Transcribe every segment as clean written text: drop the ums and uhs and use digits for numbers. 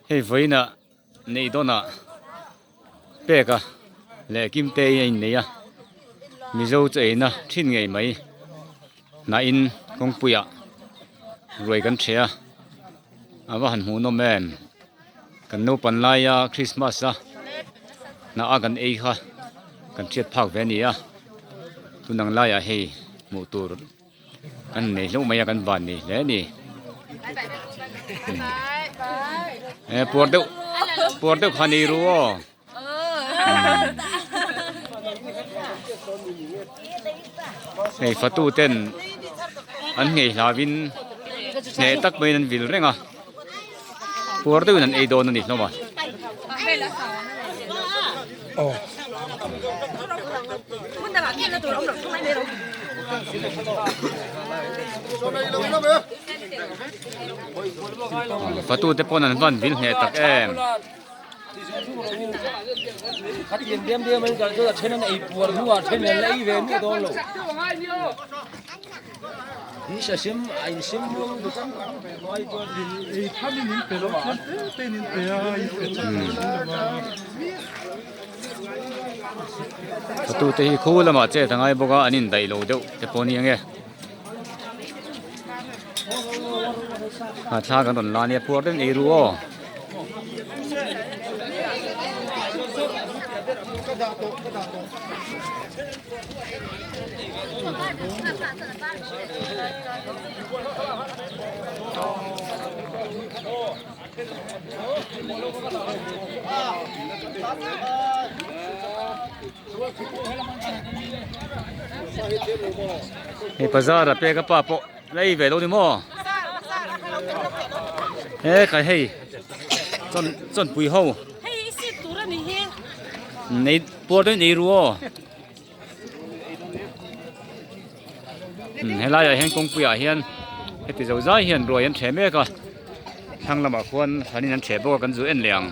Hei vawiinah neih dawnah pek a leh Kimte a innei a, Mizo chu eina thin ngei mai hnahin kawngpuiah ruai kan ṭheh a, a va han hmuhnawm em? Kan naupan laia Christmas a hnah a kan ei kha kan hriat phak ve a ni a, tun ang laiah hei hmuh tur. Kan nei hlauh mai a kan van nei hle a ni. Eh puar deuh puar deuh kha nei ru aw. Hei fatu ten an nghei hlauin hneh tak maiin an vil reng a puar deuhin an ei dawn a ni hlawm a. Fatu te pawn an van vil hneh tak em. Fatu te hi khu lamah chet a ngai bawk a an indaih lo deuh te pawh a ni ang e. A thla kan rawn la a nia puar deuhin ei ru aw. Hei bazar a pek a pa pawh la ei ve lo ni maw he kai hei chawn chawnpui ho nei puar deuhin ei ru aw helai ah hian kawngpui ah hian heti zo zai hian ruai an ṭheh mek a thlang lamah khuan thlanin an ṭheh bawk a kan zu en leh ang.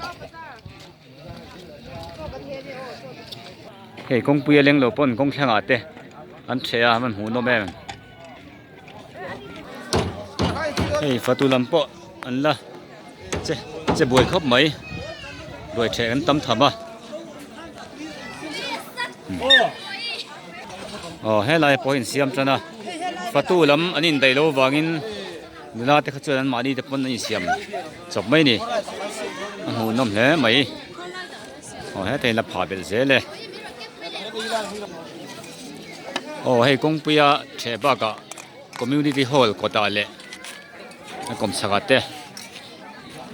Hei kawngpui a leng lo pawn kawng thlengah te an ṭheh a an hmuh nawm em hei fatu lam pawh an la che che buai khawp mai ruai ṭheh an tam tham a aw helai pawh a insiam tan a fatu lam an indaih loh avangin nula te kha chuan an mahni te pawn an insiam chawp mai a ni a hmuhnawm hle mai aw hetah hian a phah belh zel e aw hei kawngpuia ṭheh bakah community hall kawtah leh a kawmchhak ah te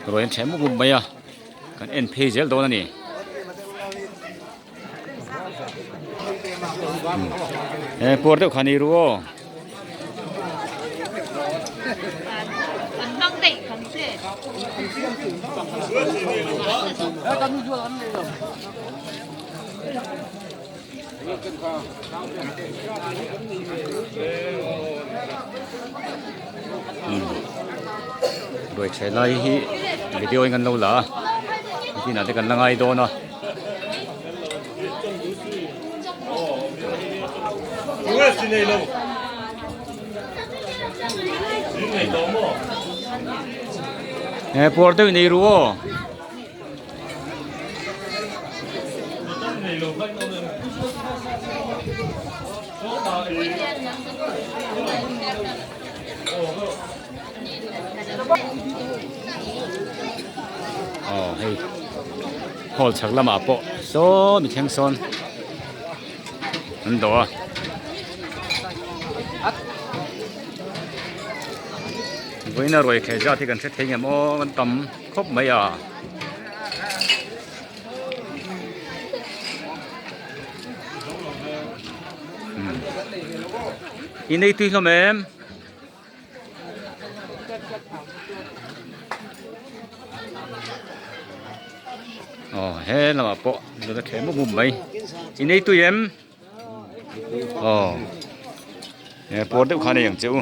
ruai an ṭheh mup mup mai a kan en phei zel dawn a ni. Eh puar deuh kha ni ru aw. Ruai ṭheh lai hi video in kan lo la a nitin ah te kan la ngai dawn a. He puar deuh in ei ru aw. Aw hei hall chhak lamah pawh saw mi thleng sawn an dawh a. Vawiina ruai thleh zat hi kan hre thei ngem aw kan tam khawp mai a. In ei tui hlawm em? Aw he lamah pawh nula ṭhe mup mup mai. In ei tui em? Aw he puar deuh khan ei ang che u.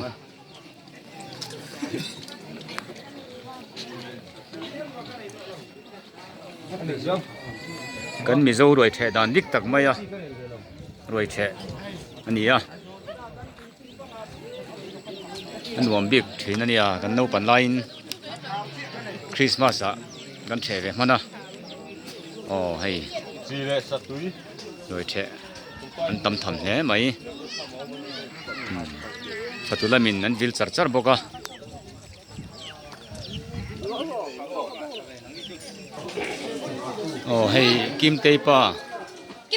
Kan Mizo ruai ṭheh dan dik tak mai a ruai ṭheh a ni a. A nuam bik thin a nia kan naupan laiin Christmas ah kan ṭheh ve hman a aw hei ruai ṭheh an tam tham hle mai fatu lamin an vil char char bawk a. Aw hei Kimtei pa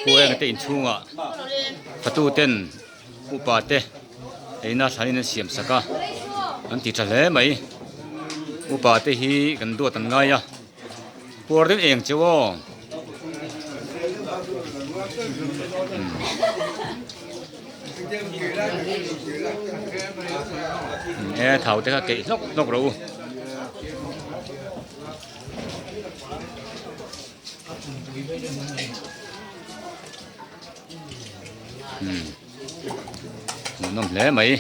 Pu Enga te inchhungah fatu ten upa te eina thlanin an siam sak a an ti tha hle mai upa te hi kan duat an ngai a puar deuh eng cheu aw. E thau te kha keih hlawk hlawk rawh u. Hmm. Hmuhnawm hle mai.